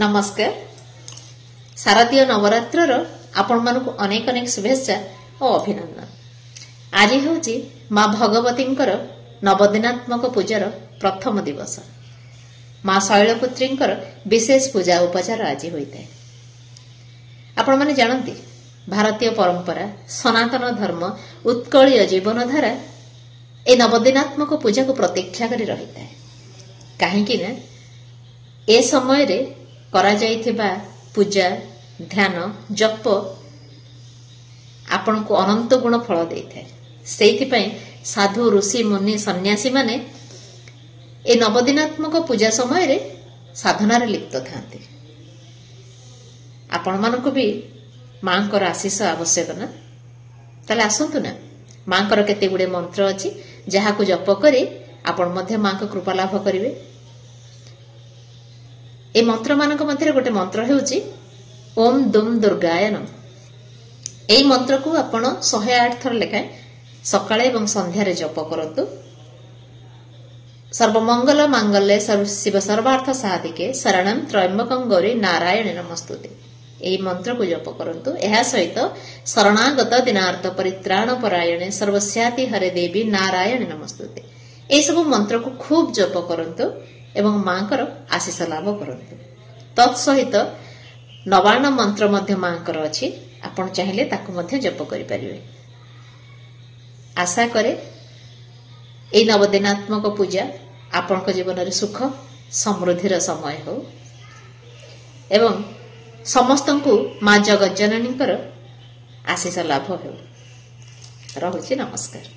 ନମସ୍କାର। ଶାରଦୀୟ ନବରାତ୍ରର ଆପଣମାନଙ୍କୁ ଅନେକ ଅନେକ ଶୁଭେଚ୍ଛା ଓ ଅଭିନନ୍ଦନ। ଆଜି ହେଉଛି ମା ଭଗବତୀଙ୍କର ନବଦିନାତ୍ମକ ପୂଜାର ପ୍ରଥମ ଦିବସ। ମା ଶୈଳପୁତ୍ରୀଙ୍କର ବିଶେଷ ପୂଜା ଉପଚାର ଆଜି ହୋଇଥାଏ। ଆପଣମାନେ ଜାଣନ୍ତି, ଭାରତୀୟ ପରମ୍ପରା, ସନାତନ ଧର୍ମ, ଉତ୍କଳୀୟ ଜୀବନଧାରା ଏ ନବଦିନାତ୍ମକ ପୂଜାକୁ ପ୍ରତୀକ୍ଷା କରି ରହିଥାଏ। କାହିଁକି ନା ଏ ସମୟରେ କରାଯାଇଥିବା ପୂଜା, ଧ୍ୟାନ, ଜପ ଆପଣଙ୍କୁ ଅନନ୍ତ ଗୁଣ ଫଳ ଦେଇଥାଏ। ସେଇଥିପାଇଁ ସାଧୁ, ଋଷି, ମୁନି, ସନ୍ନ୍ୟାସୀମାନେ ଏ ନବଦିନାତ୍ମକ ପୂଜା ସମୟରେ ସାଧନାରେ ଲିପ୍ତ ଥାନ୍ତି। ଆପଣମାନଙ୍କୁ ବି ମାଙ୍କର ଆଶିଷ ଆବଶ୍ୟକ ନା? ତାହେଲେ ଆସନ୍ତୁ ନା, ମାଙ୍କର କେତେ ଗୁଡ଼ିଏ ମନ୍ତ୍ର ଅଛି ଯାହାକୁ ଜପ କରି ଆପଣ ମଧ୍ୟ ମାଙ୍କ କୃପା ଲାଭ କରିବେ। ଏ ମନ୍ତ୍ରମାନଙ୍କ ମଧ୍ୟରେ ଗୋଟେ ମନ୍ତ୍ର ହେଉଛି ଓମ୍ ଦୁମ୍ ଦୁର୍ଗାୟ ନମଃ। ଏଇ ମନ୍ତ୍ରକୁ ଆପଣ 108 ଥର ଲେଖାଏଁ ସକାଳେ ଏବଂ ସନ୍ଧ୍ୟାରେ ଜପ କରନ୍ତୁ। ସର୍ବମଙ୍ଗଳ ମାଙ୍ଗଲ୍ୟେ ଶିବ ସର୍ବାର୍ଥ ସାଧିକେ ଶରଣಂ ତ୍ରୟମ୍ବକଂ ଗୌରୀ ନାରାୟଣୀ ନମସ୍ତୁତେ, ଏହି ମନ୍ତ୍ରକୁ ଜପ କରନ୍ତୁ। ଏହା ସହିତ ଶରଣାଗତ ଦିନାର୍ଥ ପରିତ୍ରାଣ ପରାୟଣେ ସର୍ବସ୍ୟାତି ହରେ ଦେବୀ ନାରାୟଣୀ ନମସ୍ତୁତେ, ଏହିସବୁ ମନ୍ତ୍ରକୁ ଖୁବ୍ ଜପ କରନ୍ତୁ ଏବଂ ମାଙ୍କର ଆଶିଷ ଲାଭ କରନ୍ତୁ। ତତ୍ ସହିତ ନବାର୍ଣ ମନ୍ତ୍ର ମଧ୍ୟ ମାଙ୍କର ଅଛି, ଆପଣ ଚାହିଁଲେ ତାକୁ ମଧ୍ୟ ଜପ କରିପାରିବେ। ଆଶା କରେ ଏଇ ନବଦିନାତ୍ମକ ପୂଜା ଆପଣଙ୍କ ଜୀବନରେ ସୁଖ ସମୃଦ୍ଧିର ସମୟ ହେଉ ଏବଂ ସମସ୍ତଙ୍କୁ ମା ଜଗଜ୍ଜନନୀଙ୍କର ଆଶିଷ ଲାଭ ହେଉ। ରହୁଛି, ନମସ୍କାର।